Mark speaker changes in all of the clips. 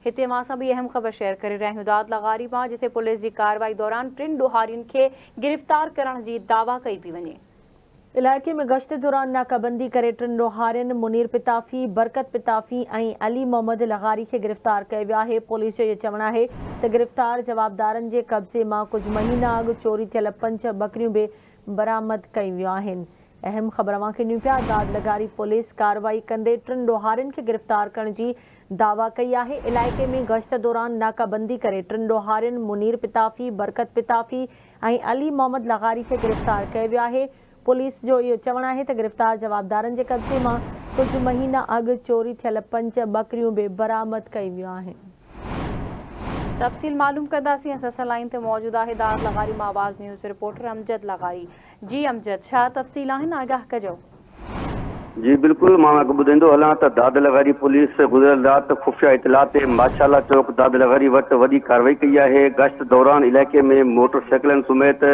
Speaker 1: هتي اوهان سان ٻي اهم خبر شيئر ڪري رهيا آهيون داد لغاري مان جتي پوليس جي ڪارروائي دوران ٽن ڏوهارين کي گرفتار ڪرڻ جي دعويٰ ڪئي پئي وڃي.
Speaker 2: علائقي ۾ گشت دوران ناڪابندي ڪري ٽن ڏوهارين منير پتافي، برڪت پتافي ۽ علي محمد لغاري کي گرفتار ڪيو ويو آهي. پوليس جو اهو چوڻ آهي ته گرفتار جوابدارن جي قبضي مان ڪجهه مهينا اڳ چوري ٿيل پنج ٻڪريون به برآمد ڪيون ويون آهن. اهم خبر اوهان کي ڏيون پيا، داد لغاري پوليس ڪارروائي ڪندي ٽن ڏوهارين کي گرفتار ڪرڻ جي دعويٰ ڪئي آهي، علائقي ۾ گشت دوران ناڪابندي ڪري ٽن ڏوهارين منير پتافي، برڪت پتافي ۽ علي محمد لغاري کي گرفتار ڪيو ويو آهي، پوليس جو اهو چوڻ آهي ته گرفتار جوابدارن جي قبضي مان ڪجهه مهينا اڳ چوري ٿيل پنج ٻڪريون به برآمد ڪيون ويون آهن.
Speaker 1: تفصيل معلوم ڪنداسين اسان سان لائين تي موجود آهي داد لغاري مان آواز نيوز رپورٽر امجد لغاري جي امجد ڇا تفصيل آهن آگاهه ڪجو.
Speaker 3: جي بلڪل مان اوهان کي ٻڌائيندو هلان ته داد لغاري پوليس گذريل رات خفيه اطلاع تي ماشاءالله چوڪ داد لغاري وٽ وڏي ڪارروائي ڪئي آهي گشت دوران علائقي ۾ موٽر سائيڪلن سميت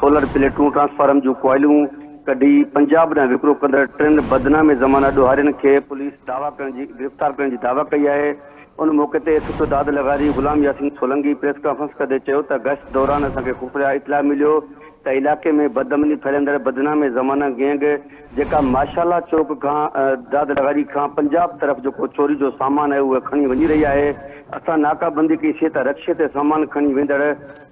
Speaker 3: سولر پليٽون ٽرانسفارم جون ڪوائلون ڪڍي پنجاب ڏانهن وڪرو ڪندڙ ٽن بدنامي زمانه ڏوهارين کي پوليس دعويٰ ڪرڻ جي گرفتار ڪرڻ جي دعويٰ ڪئي آهي ان موقعي تي ايس ايچ او داد لغاري غلام ياسين سولنگي پريس ڪانفرنس ڪندي چيو ته گشت دوران اسان کي خفيه اطلاع مليو ته علائقي ۾ بدامني ڦهلائيندڙ بدنامي زمانه گينگ جيڪا ماشاءالله چوڪ کان داد لغاري کان پنجاب طرف جيڪو چوري جو سامان آهي اهو کڻي وڃي رهي آهي اسان ناڪا بندي ڪئي سي ته رڪشي تي سامان کڻي ويندڙ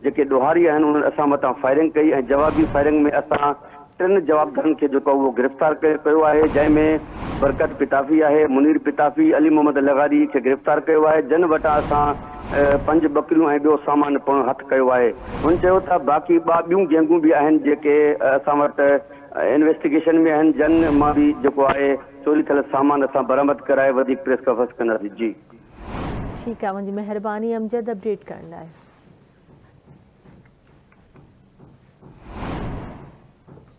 Speaker 3: جيڪي ڏوهاري آهن انهن اسان مٿان فائرنگ ڪئي ۽ جوابي فائرنگ ۾ اسان ٽن جوابدارن کي جيڪو اهو گرفتار ڪيو آهي جنهن ۾ برڪت پتافي آهي، منير پتافي، علي محمد لغاري کي گرفتار ڪيو آهي جن وٽان اسان پنج ٻڪريون ۽ ٻيو سامان پڻ هٿ ڪيو آهي. هن چيو ته باقي ٻه ٻيون گينگون به آهن جيڪي اسان وٽ انويسٽيگيشن ۾ آهن جن مان به جيڪو آهي چوري ٿيل سامان اسان برآمد ڪرائي وڌيڪ پريس ڪانفرنس ڪنداسين. جي.
Speaker 2: ٺيڪ آهي اوهان جي مهرباني امجد اپڊيٽ ڪرڻ لاء.